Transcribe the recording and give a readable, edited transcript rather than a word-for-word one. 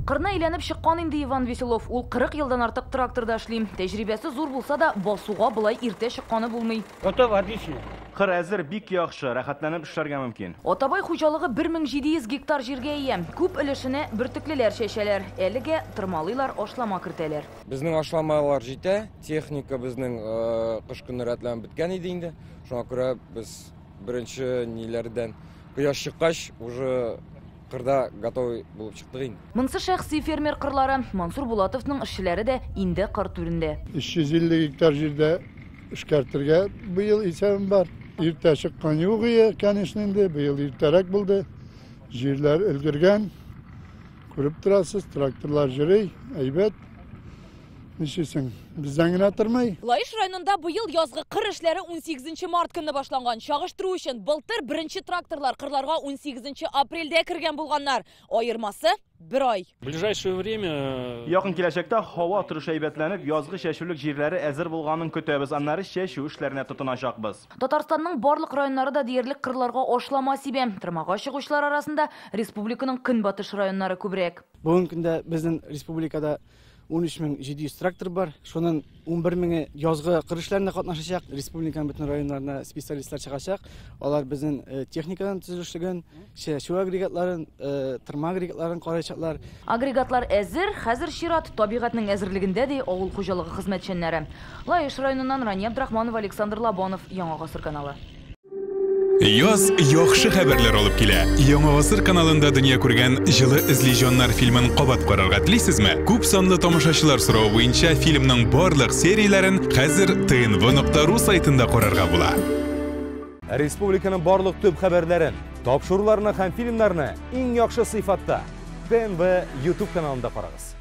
Кырны әйләнеп чыккан инде Иван Веселов. Ул 40 елдан артык тракторда эшли. Тәҗрибәсе зур булса да, басуга болай иртә чыкканы булмый. Готов, отлично. Кыр әзер, бик яхшы, рәхәтләнеп эшләргә мөмкин. Атабай хуҗалыгы 1700 гектар җиргә ия. Күп өлешенә бөртеклеләр чәчәләр. Әлегә тырмалыйлар, ашлама кертәләр. Безнең ашламалар җитә, техника безнең кыш көне рәтләнеп беткән иде инде. Шуңа күрә без беренче ниләрдән кояш чыккач уже кырда готовый булып чыктык инде. Монсы шәхси фермер кырлары. Мансур Булатовның эшчеләре дә инде кыр түрендә. 350 гектар җирдә эшкәртергә быел исәбем бар. Иртә чыккан юк ие, конечно инде, быел иртәрәк булды. Җирләр өлгергән. Күреп торасыз, тракторлар йөри, әйбәт. Нишлисең, бездән генә тормый. Лаеш районында быел язгы кыр эшләре 18 март көнне башланган. Чагыштыру өчен былтыр беренче тракторлар кырларга 18 апрельдә кергән булганнар. Аермасы бер ай. В ближайшее время Якын киләчәктә һава торышы әйбәтләнеп, язгы чәчүлек җирләре әзер булганын көтәбез. Аннары чәчү эшләренә тотыначакбыз. Татарстанның барлык районнары да диярлек кырларга ашлама сибә. Тырмага чыгучылар арасында республиканың көнбатыш районнары күбрәк. Бүгенге көндә безнең республикада 13700 трактор бар. Шуның 11 меңе язгы кыр эшләрендә катнашачак. Республиканың бөтен районнарына специалистлар чыгачак. Алар безнең техниканың төзелешлеген, чәчү агрегатларын, тырма агрегатларын караячаклар. Агрегатлар әзер, хәзер чират табигатьнең әзерлегендә, ди авыл хуҗалыгы хезмәтчәннәре. Лаеш районыннан Рания Абдрахманова, Александр Лобанов, Яңа Гасыр каналы. Яз яхшы хәбәрләр алып килә. Яңа Гасыр каналында дөнья күргән Җылы эзли җаннар фильмын кабат карарга телисезме? Күп санлы тамашачылар соравы буенча фильмның барлык серияләрен хәзер tnv.ru сайтында карарга була. Республиканың барлык төп хәбәрләрен, тапшыруларны һәм фильмнарны иң яхшы сыйфатта ТНВ YouTube каналында карагыз.